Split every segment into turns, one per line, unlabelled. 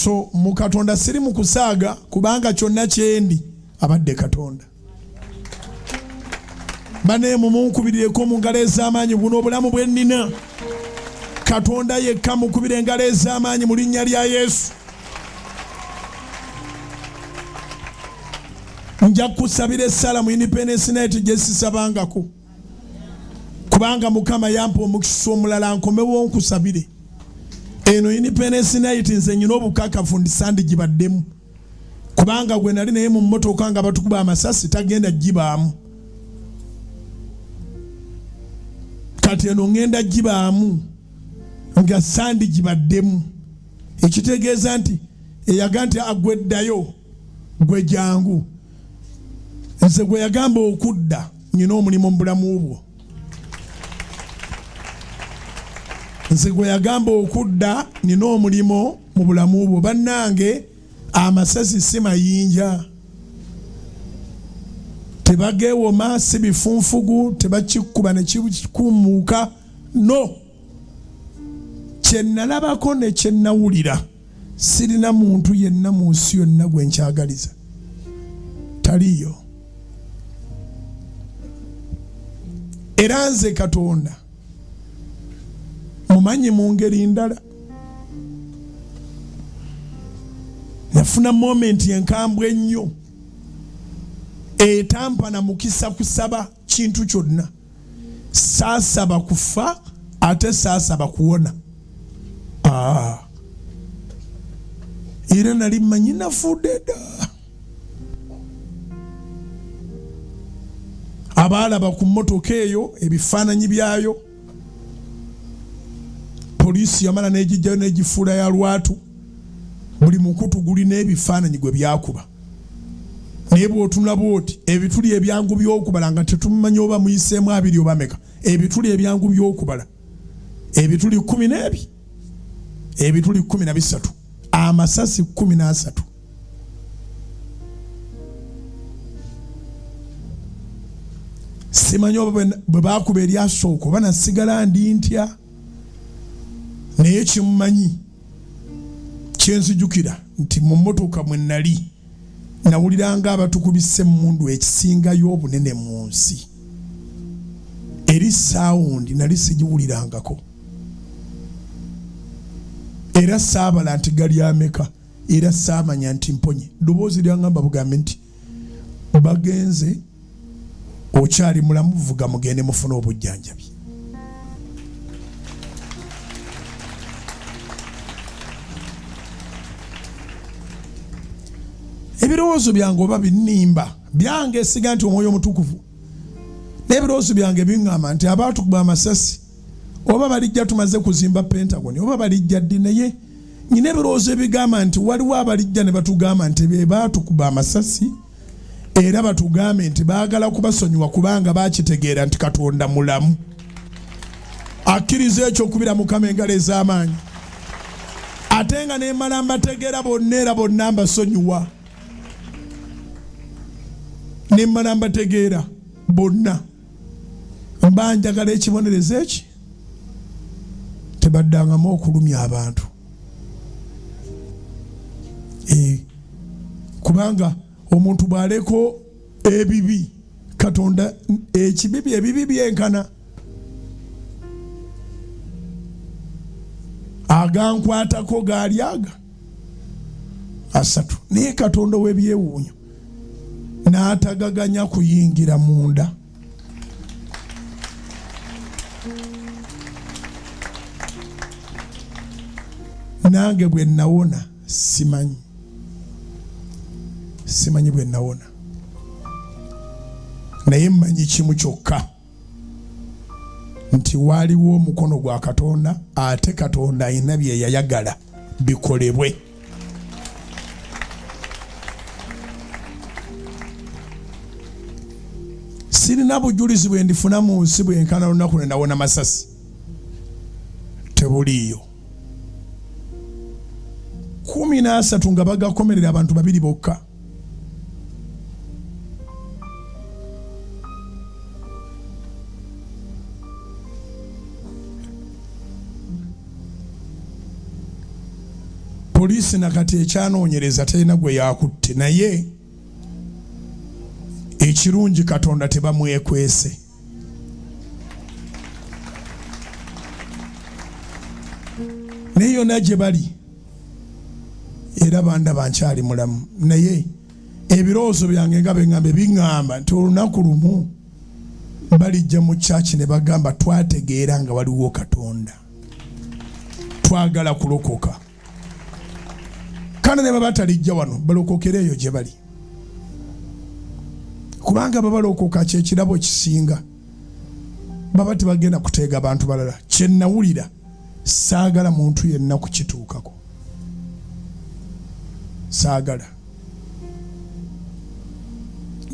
So mu Katonda siri mu kusaaga, kubanga kyonna kyendi abadde Katonda. Baneemu munkubirireko mu ngalo ez'amaanyi buno obulamu bwe nnina. Katonda yekka mukubira engalo ez'amaanyi mu linnya lya Yesu. Nja kusabira essala mu Independence Night gye sisabangako, kubanga Mukama yampa omukisa omulala nkomewo nkusabire. Eno Independence Night nze nyina obukakafu ndi sandigibaddemu, kubanga gwe nali naye mu mmotoka nga batukuba amasasi tagenda gibaamu. Kati eno ŋŋenda gibaamu nga sandigibaddemu, ekitegeeza nti eyaga nti agweddayo gwe jangu, nze gwe yagamba okudda nyina omulimu mu bulamu bwo. Nze gwe yagamba okudda nina omulimu mu bulamu bwo. Bannange, amasasi si mayinja, tebagewoma, si bifunfugu, tebakikuba ne kikumuuka. No, kye nalabako ne kye nawulira, sirina muntu yenna mu nsi yonna gwe nkyagaliza, taliiyo. Era nze Katonda mumanyi mu ngeri ndala. Nafuna momenti enkambwe ennyo etampa na mukisa kusaba kintu kyonna. Saasaba kufa ate saasaba kuwona. Era nali mmanyi nafudde dda. Abaalaba ku mmotoka eyo ebifaananyi byayo, poliisi yamala n'egijjayo n'egifuula ya lwatu. Buli mukutu gulina ebifaananyi gwe byakuba, naye bw'otunula bw'oti ebituli ebyangu by'okubala nga tetumanyi oba muyiseemu abiri oba meka, ebituli ebyangu by'okubala ebituli kkumi n'ebi, ebituli 13, amasasi 13. Simanyi oba bwe baakuba eryasooka oba nasigala ndi ntya, naye kimumanyi kyenzijukira nti mu mmotoka mwe nali nawuliranga abatukubisa emmundu ekisingayo obunene mu nsi. Eri saawundi nali sigiwulirangako, era saabala nti gali ameka, era saamanya nti mponye. Ddoboozi lyangamba bugambe nti bagenze, okyali mulamu, vuga mugende mufune obujjanjabi. Ebirowoozo byange oba binnimba byange, siga nti Omwoyo Omutukuvu, n'ebirowoozo byange biŋŋamba nti abaatukuba amasasi oba balijja tumaze kuzimba Pentagon oba balijja ddi, naye nyina ebirowoozo ebigamba nti waliwo abalijja ne batugamba nti be baatukuba amasasi, era batugambe nti baagala kubasonyiwa kubanga bakitegeera nti Katonda mulamu. Akkiriza ekyo okubira Mukama engalo ez'amaanyi, ate nga nemala mbategeera bonna era bonna mbasonyiwa, nemala mbategeera bonna, mba njagala ekibonerezo eki tebaddangamu okulumya abantu. Kubanga omuntu bw'aleka ebibi, Katonda ekibi ebibi byenkana agankwatako gaali aga asatu, naye Katonda ow'ebyewuunyo n'atagaganya kuyingira munda. Nange bwe nawona simanyi, simanyi bwe nawona, naye mmanyi kimu kyokka nti waaliwo omukono gwa Katonda, ate Katonda alina bye yayagala bikolebwe. Sirina bujulizi bwe ndifuna mu nsi bwenkana lunaku lwe nawona masasi, tebuliiyo. 13 nga bagakomerera abantu babiri bokka. Poliisi nakati ekyanoonyereza, terina gwe yakutte, naye ekirungi Katonda tebamwekwese. Naye yonna gye bali era bandaba nkyali mulamu, naye ebirowoozo byange nga beŋŋamba biŋŋamba nti olunaku lumu balijja mu kyaki ne bagamba, twategeera nga waliwo Katonda, twagala kulokoka. Kandi ne baba talijja wano, balokokere eyo gye bali, kubanga babalokoka kyekirabo kisinga. Baba tebagenda kuteega bantu balala. Kyenawulira saagala muntu yenna kukituukako, saagala.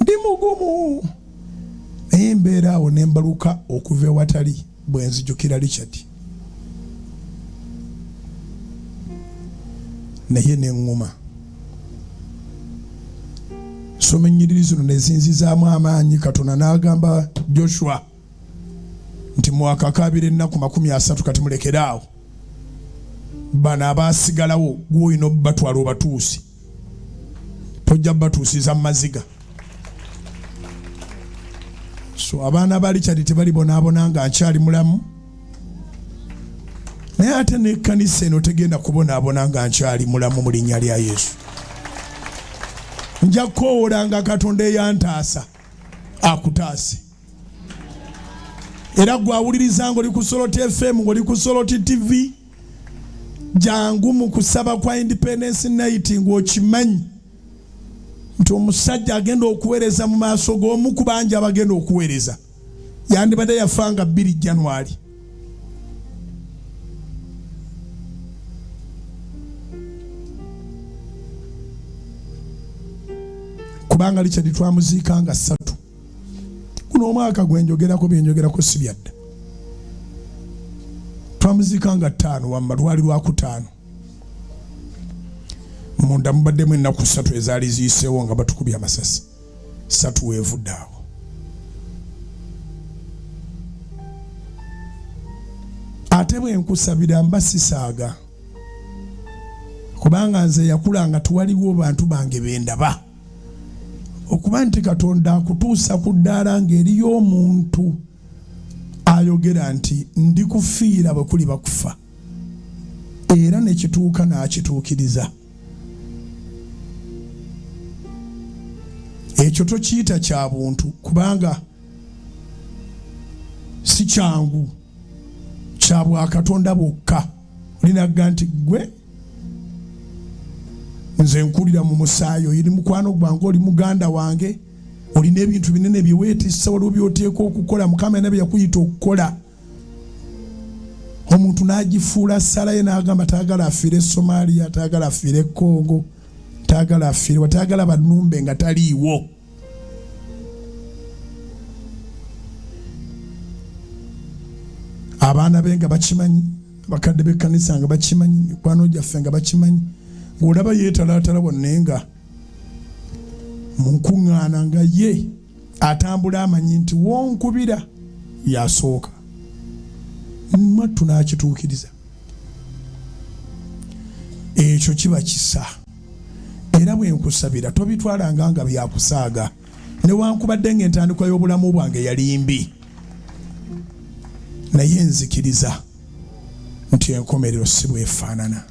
Ndi mugumu, naye mbeera awo ne mbaluka okuva ewatali bwe nzijukira Richard, naye neŋŋuma. Soma ennyiriri zino ne zinzizaamu amaanyi. Katonda n'agamba Joshua nti mwakakaabira ennaku 30, kati mulekere awo. Bano abaasigalawo gw'olina obubatwala obatuuse, tojja batuusiza mu maziga. So abaana ba Richard tebalibonaabona nga nkyali mulamu, naye ate n'ekkanisa eno tegenda kubonaabona nga nkyali mulamu. Mu linnya lya Yesu nja kukoowolanga Katonda eyantaasa akutaase. Era gwawuliriza ng'oli ku Soloti FM, ng'oli ku Soloti TV, jangu mu kusaba kwa Independence Night ng'okimanyi nti omusajja agenda okuweereza mu maaso g'omu ku bangi abagenda okuweereza yandibadde yafa nga 2 January. Kubanga Richard twamuziika nga 3 guno omwaka gwenjogerako, byenjogerako si byadda. Twamuziika nga 5, wamma lwali lwakutaano, munda mubaddemu ennaku 3 ezaali ziyiseewo nga batukubye amasasi 3 weevudde awo. Ate bwe nkusabira mba sisaaga, kubanga nze yakula nga tewaliwo bantu bange bendaba. Okuba nti Katonda akutuusa ku ddaala ng'eriyo omuntu ayogera nti ndikufiira bwe kuliba kufa, era ne kituuka n'akituukiriza, ekyo tokiyita kya buntu, kubanga si kyangu, kya bwakatonda bwokka. Olinaga nti gwe nze nkulira mu musaayi, oli mukwano gwange, oli muganda wange, olina ebintu binene byeweetissa, waliwo by'oteeka okukola, Mukama yena bye yakuyita okukola. Omuntu n'agifuula ssala ye n'agamba taagala afiire Somalia, taagala afiire Congo, taagala afiire, taagala banumbe nga taliiwo. Abaana be nga bakimanyi, abakadde b'ekkanisa nga bakimanyi, mikwano gyaffe nga bakimanyi, ng'olaba yeetalaatala wonna nga mu nkuŋŋaana nga ye atambula amanyi nti wonkubira yasooka, mwattu n'akituukiriza. Ekyo kiba kisa. Era bwe nkusabira tobitwalanga nga byakusaaga, newankubadde ng'entandikwa y'obulamu bwange yali mbi, naye nzikiriza nti enkomerero si bwefaanana.